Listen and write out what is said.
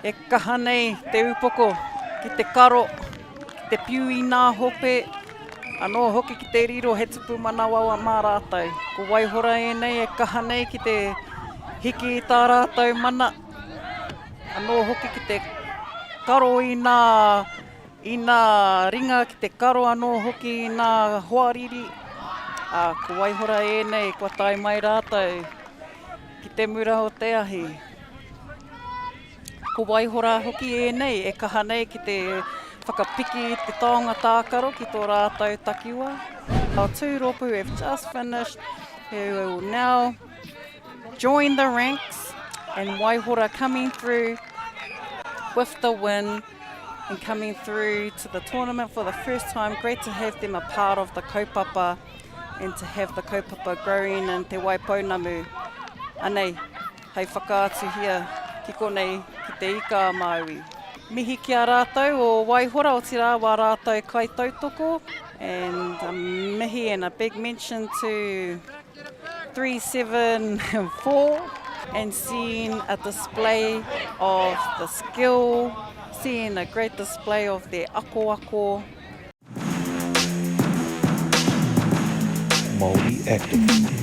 E kaha nei te upoko ki te karo, ki te piu i nā hope, anō hoki ki te riro he tupu manawa mā rātou. Ko Waihora ēnei e kaha nei ki te hiki i tā rātou mana, anō hoki ki te karo i nā, i nā ringa, ki te karo anō hoki i nā hoariri. Ā, ko Waihora ēnei kua tae mai rātou ki te mura o te ahi. Ko Waihora hoki ēnei e kaha nei ki te whakapiki i te taonga tākaro ki tō rātou takiwa. Our two rōpū have just finished, who will now join the ranks and Waihora coming through with the win and coming through to the tournament for the first time. Great to have them a part of the kaupapa and to have the kaupapa growing in Te Waipounamu. Anei, hei whakaatuhia ki konei ki Te Ika a Māui. Mihi ki a rātou o Waihora, otirā wā rātou kaitautoko and a mihi and a big mention to 374 and seeing a display of the skill, seeing a great display of their akoako. Māori Active.